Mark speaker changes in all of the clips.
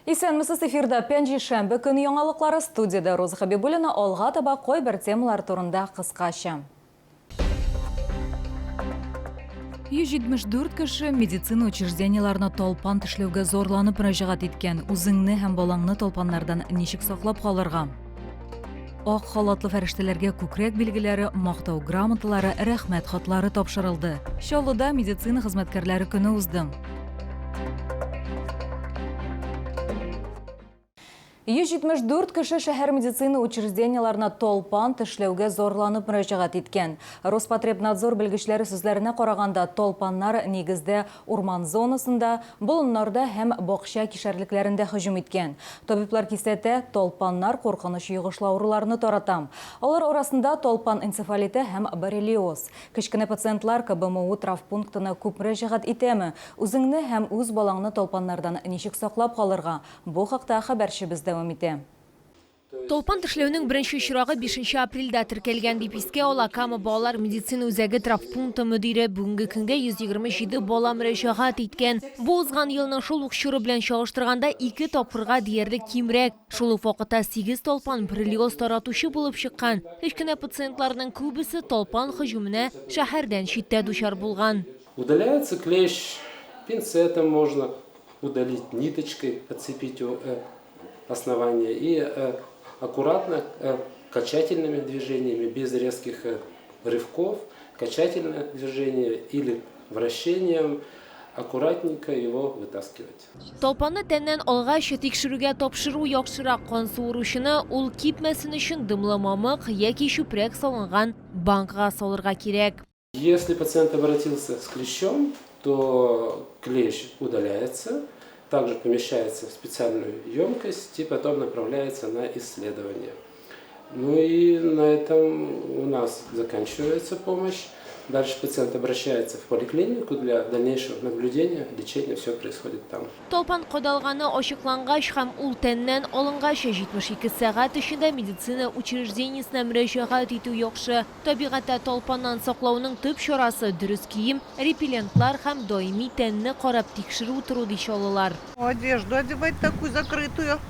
Speaker 1: Исәнмесез, эфирда пәнҗешәмбе көне яңалыклары, студиядә Роза Хәбибуллина. Алга таба кайбер темалар турында кыскача. 174 кеше медицина учреждениеләренә талпан тешләүгә зарланып мөрәҗәгать иткән. Үзеңне һәм балаңны талпаннардан ничек саклап калырга? Ак халатлы фәрештәләргә күкрәк билгеләре, мактау грамоталары, рәхмәт хатлары тапшырылды. Чаллыда медицина хезмәткәрләре көне узды. 174 кеше шәһәр медицина учреждениеләренә талпан тешләүгә зарланып мөрәҗәгать иткән. Роспотребнадзор белгечләре сүзләренә караганда, талпаннар нигездә урман зонасында, болыннарда һәм бакча кишәрлекләрендә һөҗүм иткән. Табиблар кисәтә, талпаннар куркыныч йогышлы авыруларны тарата. Алар арасында талпан энцефалиты һәм боррелиоз. Кечкенә пациентлар КБМУ травмпунктына күп мөрәҗәгать итәме? Үзеңне һәм үз балаңны талпаннардан ничек саклап калырга? Бу хакта хәбәрчебез дәвам итә.
Speaker 2: Талпан тешләүнең беренче очрагы бишенче апрельдә теркәлгән, дип искә ала Кама балалар медицина үзәге травмпункты мөдире. Бүгенге көнгә 127 бала мөрәҗәгать иткән. Бу узган елның шул ук чоры белән чагыштырганда ике тапкырга диярлек кимрәк. Шул ук вакытта сигез талпан боррелиоз таратучы булып чыккан. Кечкенә пациентларның күбесе талпан һөҗүменә шәһәрдән читтә дучар булган.
Speaker 3: Удаляется клещ пинцетом можно удалить ниточкой, отцепить у основания и аккуратно качательными движениями, без резких рывков, качательное движение или вращением аккуратненько его вытаскивать.
Speaker 2: Талпанны тәннән алгач, тикшерүгә тапшыру яхшырак. Кан суыручыны ул кипмәсен өчен дымлы мамык яки чүпрәк салынган банкага салырга кирәк.
Speaker 3: Если пациент обратился с клещом, то клещ удаляется, также помещается в специальную емкость и потом направляется на исследование. Ну и на этом у нас заканчивается помощь. Дальше пациент обращается в поликлинику для дальнейшего наблюдения, лечения, все происходит там.
Speaker 2: Талпан кадалганы ачыклангач һәм ул тәннән алынгач, 72 сәгать эчендә медицина учреждениесенә мөрәҗәгать итү яхшы. Табигатьтә талпаннан саклауның төп чарасы, дөрес кием, репеллентлар һәм даими тәнне карап тикшерү тору, ди чаллылар.
Speaker 4: Одежду одевать такую закрытую,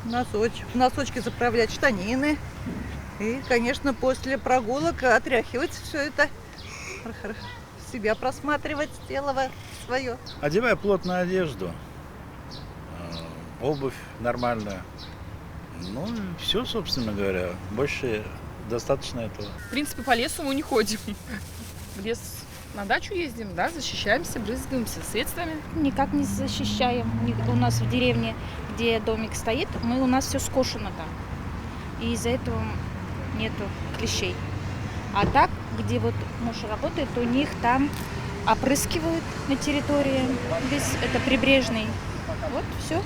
Speaker 4: носоч, носочки заправлять, штанины. И, конечно, после прогулок отряхивать все это, себя просматривать, тело свое.
Speaker 5: Одевай плотную одежду, обувь нормальную. Ну, все, собственно говоря. Больше достаточно этого.
Speaker 6: В принципе, по лесу мы не ходим. В лес на дачу ездим, да, защищаемся, брызгаемся средствами.
Speaker 7: Никак не защищаем. У нас в деревне, где домик стоит, мы, у нас все скошено там. И из-за этого нету клещей. А так, где вот муж работает, у них там опрыскивают на территории, весь это прибрежный. Вот все.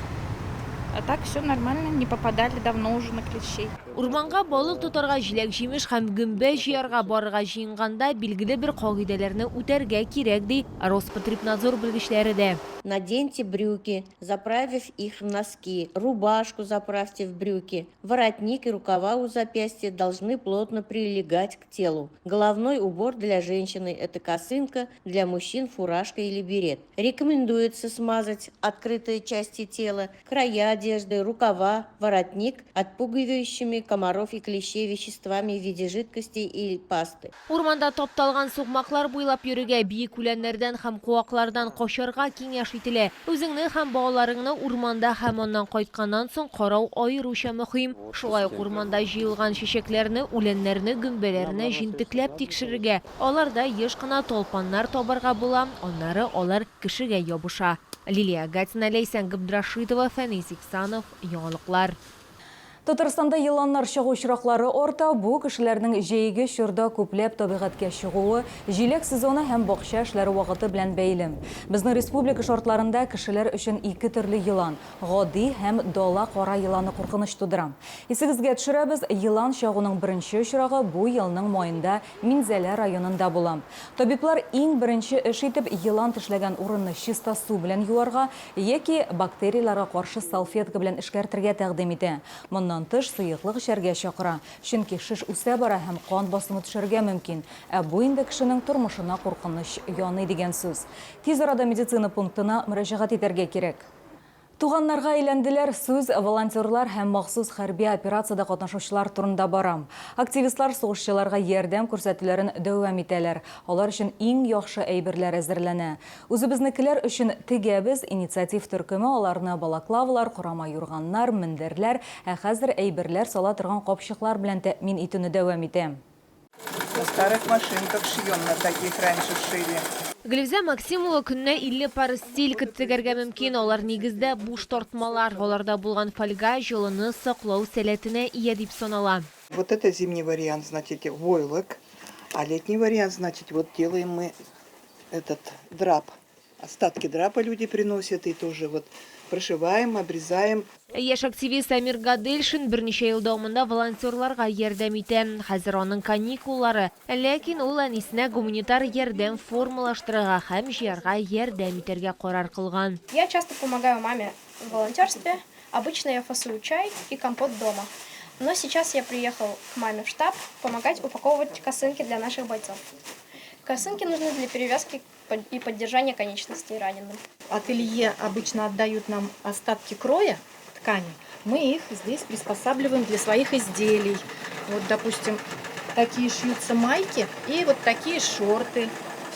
Speaker 7: А так все нормально, не попадали давно уже на клещей.
Speaker 2: Урманга балык тотарга, җиләк-җимеш һәм гөмбә җыярга барырга җыенганда билгеле бер кагыйдәләрне үтәргә кирәк, ди Роспотребнадзор белгечләре дә.
Speaker 8: Наденьте брюки, заправив их в носки, рубашку заправьте в брюки. Воротник и рукава у запястья должны плотно прилегать к телу. Головной убор для женщины – это косынка, для мужчин – фуражка или берет. Рекомендуется смазать открытые части тела, края одежды, рукава, воротник отпугивающими комаров и клещей веществами в виде жидкости или пасты.
Speaker 2: Урманда тапталган сукмаклар буйлап йөрергә, биек үләннәрдән һәм куаклардан качарга киңәш ителә. Үзеңне һәм балаларыңны урманда һәм аннан кайтканнан соң карау аеруча мөһим. Шулай ук урманда җыелган чәчәкләрне, үләннәрне, гөмбәләрне җентекләп тикшерергә. Аларда еш кына талпаннар табарга була, аннары алар кешегә ябыша. Лилия Гатина, Ләйсән Габдрашитова, Фәнис Иксанов, Яңалыклар.
Speaker 1: Татарстанда еланнар чагу очраклары арта, бу кешеләрнең җәйге чорда күпләп табигатькә чыгуы, җиләк сезоны һәм бакча эшләре вакыты белән бәйле. Безнең республика шартларында кешеләр өчен ике төрле елан, гади һәм дала кара еланы куркыныч тудыра. Исегезгә төшерәбез, елан чагуның беренче очрагы бу елның маенда Минзәлә районында була. Табиблар иң беренче эш итеп елан тешләгән урынны чиста су белән юарга яки бактерияләргә каршы салфетка белән эшкәртергә тәкъдим итә. Моннан тыш, сыеклык эчәргә чакыра, чөнки шеш үсә бара һәм кан басымы төшәргә мөмкин, ә бу инде кешенең тормышына куркыныч яный дигән сүз. Тиз арада медицина пунктына мөрәҗәгать итәргә кирәк. Туганнарга әйләнделәр сүз волонтерлар һәм махсус хәрби операциядә катнашучылар турында бара. Активистлар сугышчыларга ярдәм күрсәтүләрен дәвам итәләр. Алар өчен иң яхшы әйберләр әзерләнә. Үзебезнекеләр өчен тегәбез инициатив төркеме аларны балаклавалар, корама юрганнар, мендәрләр, ә хәзер әйберләр сала торган капчыклар белән тәэмин итүне дәвам итә.
Speaker 9: На старых машинках шьем, на таких раньше шили.
Speaker 2: Гөлүзә Максимова көненә 50 пар стелька тегәргә мөмкин. Алар нигездә буш тартмалар. Аларда булган фольга җылыны саклау сәләтенә ия дип санала.
Speaker 9: Вот это зимний вариант, значит, войлок, а летний вариант, значит, вот делаем мы этот драп. Остатки драпа люди приносят и тоже вот прошиваем, обрезаем.
Speaker 2: Яшь активист Әмир Гаделшин берничә ел дәвамында волонтерларга ярдәм итә. Хәзер аның каникуллары. Ләкин ул әнисенә гуманитар ярдәм формалаштырырга һәм җыярга ярдәм итәргә карар кылган.
Speaker 10: Я часто помогаю маме в волонтерстве. Обычно я фасую чай и компот дома. Но сейчас я приехал к маме в штаб помогать упаковывать косынки для наших бойцов. Косынки нужны для перевязки и поддержания конечностей раненым.
Speaker 11: Ателье обычно отдают нам остатки кроя ткани. Мы их здесь приспосабливаем для своих изделий. Вот, допустим, такие шьются майки и вот такие шорты.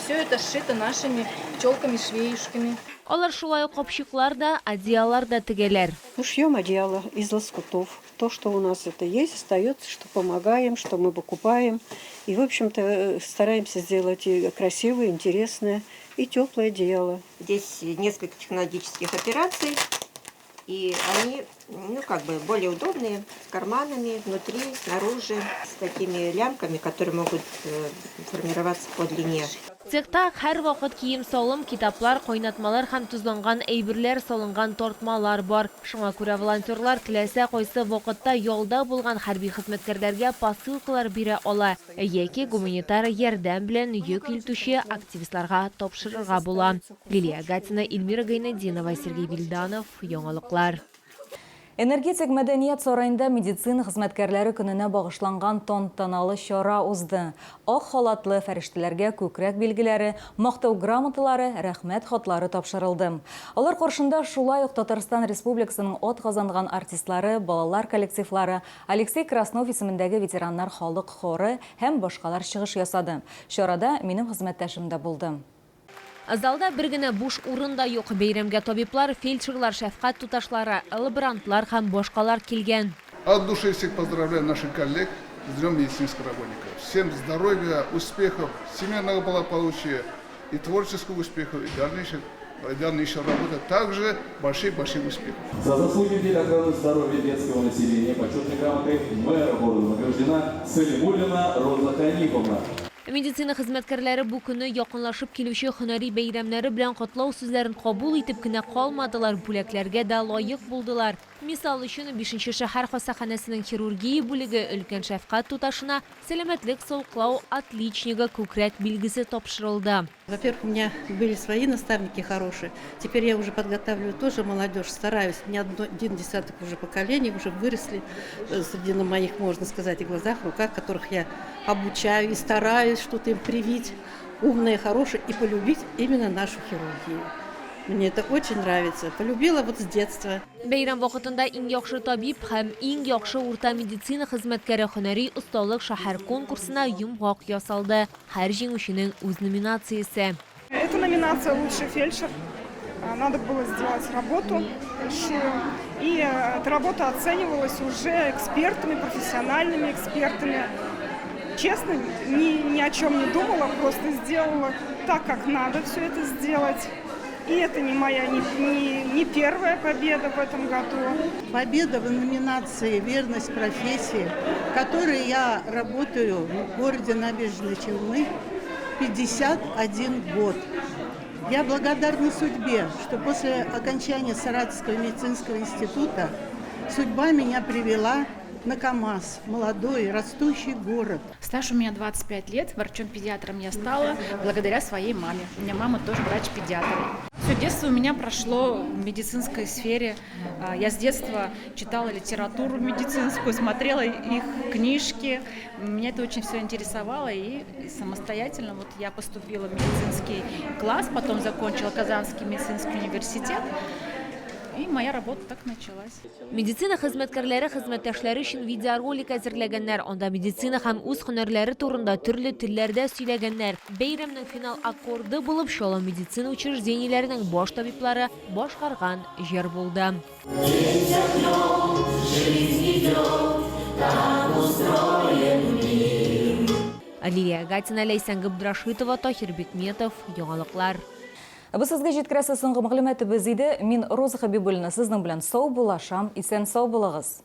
Speaker 11: Все это сшито нашими пчелками-швеюшками.
Speaker 2: Алар шулай ук капчыклар да, одеяллар да тегәләр.
Speaker 12: Ну, шьем одеяло из лоскутов. То, что у нас это есть, остается, что помогаем, что мы покупаем. И, в общем-то, стараемся сделать и красивое, интересное, и теплое одеяло.
Speaker 8: Здесь несколько технологических операций, и они, ну, как бы более удобные, с карманами внутри, снаружи, с такими лямками, которые могут формироваться по длине.
Speaker 2: Цехта һәрвакыт кием-салым, китаплар, кайнатмалар һәм тозланган әйберләр салынган тартмалар бар. Шуңа күрә волонтерлар теләсә кайсы вакытта ялда булган хәрби хезмәткәрләргә посылкалар бирә ала яки гуманитар ярдәм белән йөк илтүче активистларга тапшырырга була. Лилия Гатина, Эльмира Гайнетдинова, Сергей Вильданов, Яңалыклар.
Speaker 1: Энергетик мәдәният сараенда медицина хезмәткәрләре көненә багышланган тантаналы чара узды. Ак халатлы фәрештәләргә күкрәк билгеләре, мактау грамоталары, рәхмәт хатлары тапшырылды. Алар каршында шулай ук Татарстан Республикасының атказанган артистлары, балалар коллективлары, Алексей Краснов исемендәге ветераннар халык хоры һәм башкалар чыгыш ясады. Чарада минем хезмәттәшем дә булды.
Speaker 2: Залда бер генә буш урын да юк. Бәйрәмгә табиблар, фельдшерлар, шәфкать туташлары, лаборантлар һәм башкалар килгән.
Speaker 13: От души всех поздравляю наших коллег с Днем медицинского работника. Всем здоровья, успехов, семейного благополучия и творческого успеха, и дальнейшей работы. Также больших-больших успехов.
Speaker 14: За заслуги в деле охраны здоровья детского населения почетной грамотой мэра города награждена Салимуллина Роза Ханифовна.
Speaker 2: Медицина хезмәткәрләре бу көнне якынлашып килүче һөнәри бәйрәмнәре белән котлау сүзләрен кабул итеп кенә калмадылар, бүләкләргә дә лаек булдылар. Мисал өчен, 5 шәһәр хастаханәсенең хирургия бүлеге өлкән шәфкать туташына сәламәтлек саклау отличнигы күкрәк билгесе тапшырылды.
Speaker 15: Во-первых, у меня были свои наставники хорошие. Теперь я уже подготавливаю тоже молодежь, стараюсь. У меня один десяток уже поколений уже выросли среди на моих, можно сказать, и глазах, руках, которых я обучаю и стараюсь что-то им привить, умное, хорошее, и полюбить именно нашу хирургию. Мне это очень нравится. Полюбила вот с детства.
Speaker 2: Бәйрәм вакытында иң яхшы табиб һәм иң яхшы урта медицина хезмәткәре һөнәри осталык шәһәр конкурсына йомгак ясалды. Һәр җиңүченең үз номинациясе.
Speaker 16: Это номинация «Лучший фельдшер». Надо было сделать работу большую. И эта работа оценивалась уже экспертами, профессиональными экспертами. Честно, ни о чем не думала, просто сделала так, как надо все это сделать. И это не моя не первая победа в этом году.
Speaker 17: Победа в номинации «Верность профессии», в которой я работаю в городе Набережные Челны 51 год. Я благодарна судьбе, что после окончания Саратовского медицинского института судьба меня привела на КамАЗ, молодой, растущий город.
Speaker 6: Стаж у меня 25 лет, врачом-педиатром я стала благодаря своей маме. У меня мама тоже врач-педиатр. Все детство у меня прошло в медицинской сфере. Я с детства читала литературу медицинскую, смотрела их книжки. Меня это очень все интересовало, и самостоятельно я поступила в медицинский класс, потом закончила Казанский медицинский университет. И моя работа так началась.
Speaker 2: Медицина хезмәткәрләре хезмәттәшләре өчен видеоролик әзерләгәннәр. Анда медицина һәм үз һөнәрләре турында төрле телләрдә сөйләгәннәр. Бәйрәмнең финал аккорды булып Чаллы медицина учреждениеләренең баш табиблары башкарган җыр булды.
Speaker 18: День за днем жизнь идет, так устроен мир.
Speaker 2: Лилия Гатина, Ләйсән Габдрашитова, Таһир Бикметов, Яңалыклар.
Speaker 1: Бу сезгә җиткерәсе соңгы мәгълүматыбыз иде. Мин Роза Хәбибуллина сезнең белән саубуллашам. Исән-сау булыгыз.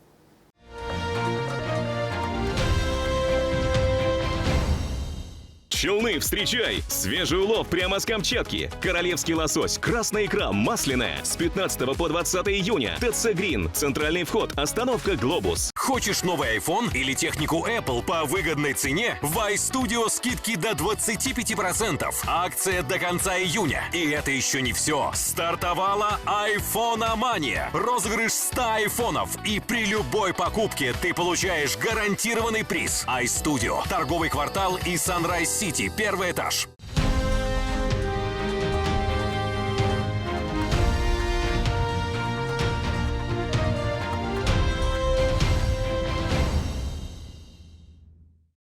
Speaker 19: Челны, встречай! Свежий улов прямо с Камчатки. Королевский лосось, красная икра, масляная. С 15 по 20 июня. ТЦ Грин. Центральный вход. Остановка Глобус.
Speaker 20: Хочешь новый iPhone или технику Apple по выгодной цене? В iStudio скидки до 25%. Акция до конца июня. И это еще не все. Стартовала iPhone-мания. Розыгрыш 100 айфонов. И при любой покупке ты получаешь гарантированный приз. iStudio. Торговый квартал и Sunrise City. Первый этаж.